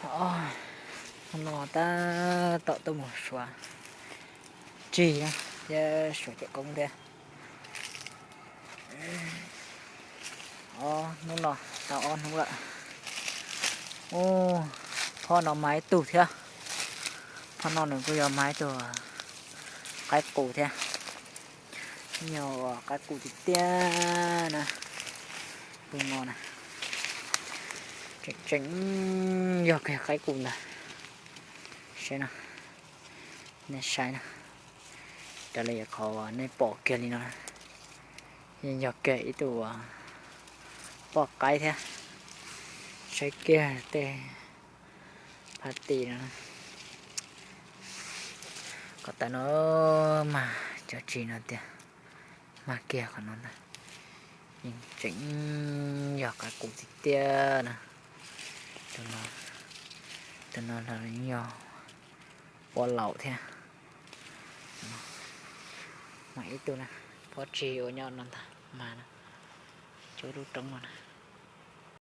Os, hnub no tab tom tuaj mus suav tshis thiab suav cawm koob thiab. Os, hnub no tau ob hnub lawm. Ub, phob no mag ib tug thiab. Phob no nws kuj yog mag ib tug qaib qus thiab. Yog qaib qus tiag tiag na. Tus no na, tseem tseem yog kiag qaib qus ntag. Saib no, nej saib na, raws li qhov nej pom kiag li no, yeej yog kiag ib tug poj qaib thiab. Saib kiag tej phab ti no, ko taw no mag cov tshis no tiag, mag kiag qhov no ntag. Yeej tseem yog qaib qus tiag tiag na. Tus no los yog poj laum thiab. Mag ib tug na, phob tshis uas nyob no ntag mag na, cuab lub roob no na.